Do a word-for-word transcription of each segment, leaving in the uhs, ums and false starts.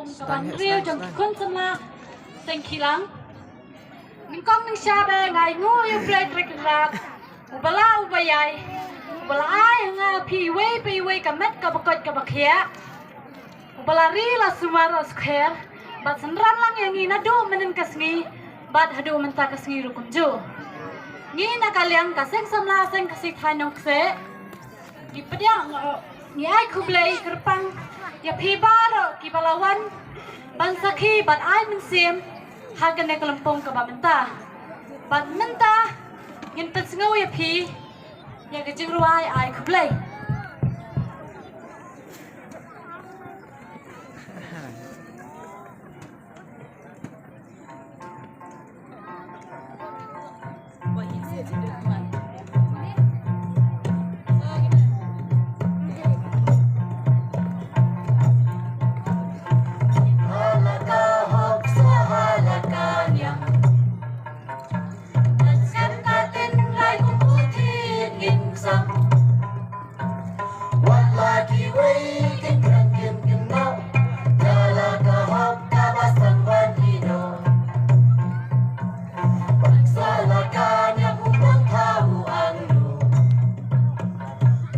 Ka ban riew jong ki khun samla seng khilang. Nyngkong nyngshap nga ai nguh ïa U Blei Trai Kynrad, uba la uba ïai, uba la ai ha nga phi iwei pa iwei ka met kaba koit kaba khiah, uba la ri la sumar la skher bad synran lang ïa ngi naduh mynnin ka sngi bad haduh mynta ka sngi ruh kumjuh. Ngi na ka liang ka seng samla seng Khasi Thaiñ Nongkseh, ngi pdiang, ngi ai khublei kyrpang ïa phi baroh kiba la wan ban sakhi bad ai mynsiem ha kane ka lympung kaba mynta. Bad mynta ngin pynsngew ïa phi ïa ka jingrwai ai khublei. Wat la kiwei kin kren kin kynnoh ïa la ka hok kaba sdang ban ïehnoh. Ban sa la ka ñiam u nongthaw u angnud.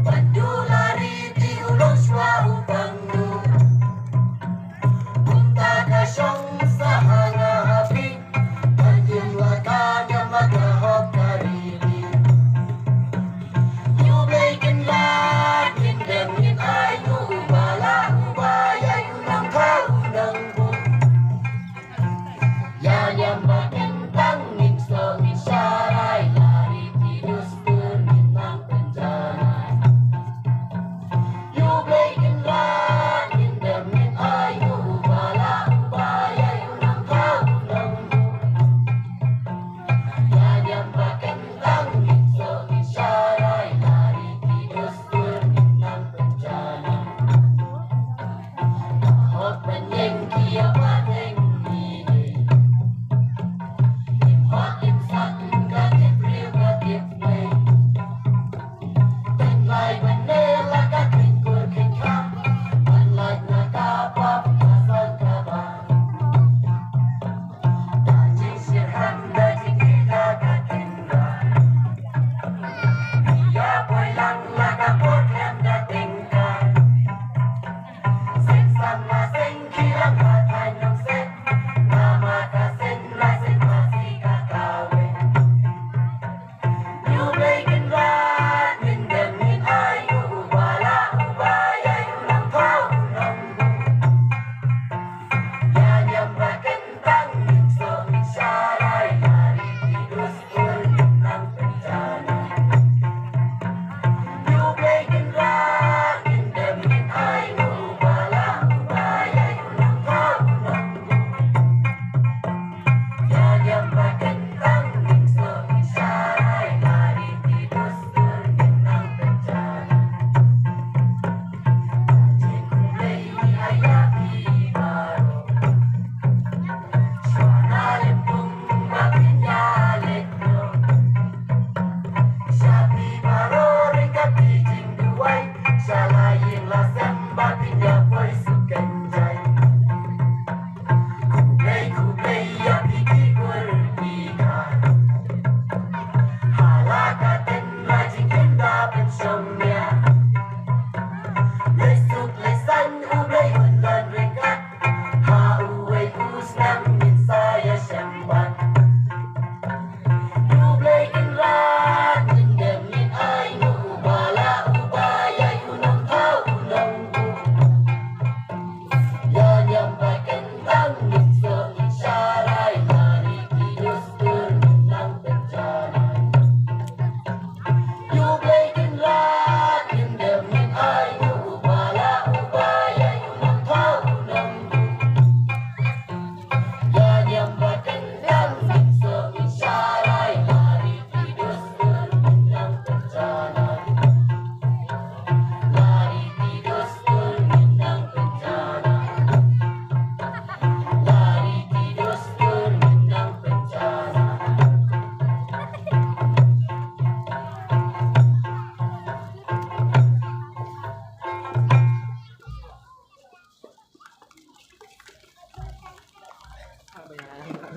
Ban duh la ri ti u long shuwa u pangnud. Kumta ka shong sa ha nga ha phi. Ban ïeng la ka ñiam ma ka hok ka ri. Ïa U Blei Kynrad ngin dem ngin ai nguh uba la uba ïa u nongthaw u nongbuh. Ïa ñiam ba kyntang ngin snoh ngin sharai la ri ki dustur ngin nang pynjanai. Ïa U Blei Kynrad ngin dem ngin ai nguh uba la uba ïa u nongthaw u nongbuh. Ïa ñiam ba kyntang ngin snoh ngin sharai la ri ki dustur ngin nang pynjanai. Hok pynïeng ki ïa pateng ngi. Im hok im sat ka tip briew ka tip Blei. Tynlai ban ne la ka khynkur khynka. Ban lait na ka pap ka san ka ba. Da jingshyrkhei da jingkyrkhu ka tynrai. Ïa poi lang la ka por khlem da tyngkai. Seng samla seng khilang ha Thaiñ Nongkseh. Namar ka seng la seng Khasi ka kawei. Ïa U Blei Kynrad ngin dem ngin ai nguh uba la uba ïa u nongthaw u nongbuh. Ïa ñiam ba kyntang ngin snoh ngin sharai la ri ki dustur ngin nang pynjanai. Ïa U Blei Kynrad ngin dem ngin ai nguh uba la uba ïa u nongthaw u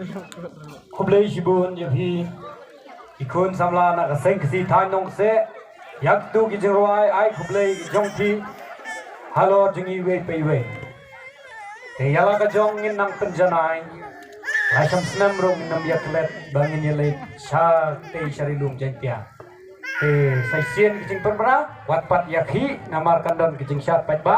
Khublei shibun ïa phi ki khun samla na ka seng Khasi thaiñ Nongkseh. Ïa kito ki jingrwai ai khublei ki jong phi halor jong iwei pa iwei. Te ïa la ka jong ngin nang pynjanai. La sham snem ruh ngin ym ïa klet ba ngin ïa leit sha tei sha ri lum Jaiñtia. Te sa shisien ki jingpynbna wat pat ïa khih namar kan don ki jingshad paidbah.